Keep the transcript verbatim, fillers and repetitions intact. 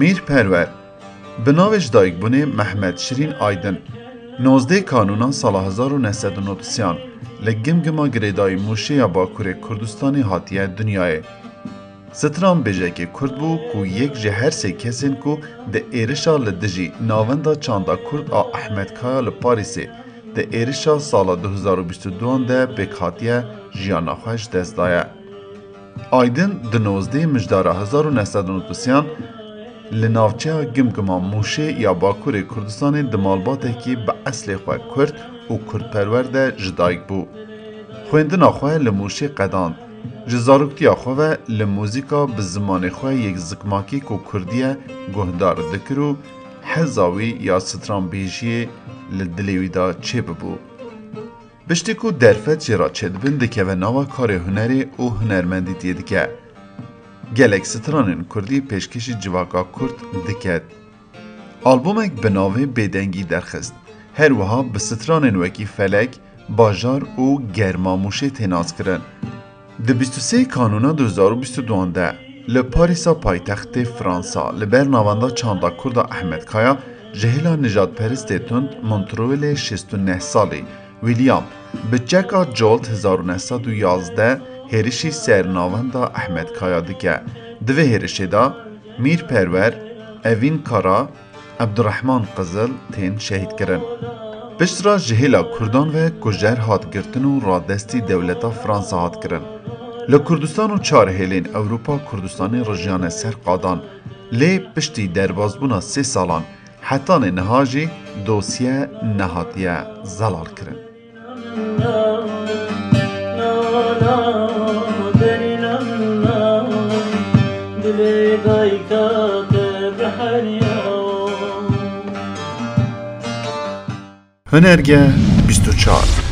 Mîr Perwer, bi navê ji dayikbûnê Mehmet Şirîn Aydin, nozdeh Kanûna sala hezar û neh sed û nod û sê an li Gimgima girêdayî Mûşê ya Bakurê Kurdistanê hatiye dinyayê. Stranbêjekê Kurd bû ku yek ji her sê kesên ku di êrişa li dijî Navenda Çanda Kurd a Ehmed Kaya li Parîsê di êrişa sala du hezar û bîst û du an de pêk hatiye jiyana xwe ji dest daye. Aydin di nozdeh Mijdara hezar û neh sed û nod û sê an li navçeya Gimgima Mûşê ya Bakurê Kurdistanê di malbatekî bi eslê xwe Kurd û Kurdperwer de ji dayik bû. Xwendina xwe li Mûşê qedand. Ji zaroktiya xwe ve li muzîka bi zimanê xwe yek zikmakî ku Kurdî ye guhdar dikir û heza wî ya stranbêjiyê li dilê wî de çêbibû. Piştî ku derfet jê re çêdibin, dikeve nava karê hunerê û hunermendîtiyê dike. Gelek stranên Kurdî pêşkêşî civaka Kurd diket. Albumek bi navê Bêdengî derxist. Her wiha bi stranên wekî Felek, Bajar û Germa Mûşê tê naskirin. Di bîst û sê Kanûna du hezar û bîst û du de li Parîsa paytextê Fransa li ber navenda çanda Kurda Ehmed Kaya ji hêla nijadperistê tund Montreuilê şêst û neh salî William bi çeka Colt hezar û neh sed û yazdeh hêrişî ser navenda Ehmed Kaya dike. Di vê hêrişê de Mîr Perwer, Evîn Kara, Ebdurrehman Qizil tên şehîdkirin. Piştre ji hêla Kurdan ve kujer hat girtin û radestî dewleta Fransa hat kirin. Li Kurdistan û çar hêlên Ewropa Kurdistanê rijiyane ser qadan, lê piştî derbasbûna sê salan hetanê niha jî dosye nehatiye zelalkirin. Hunerge bîst û çar.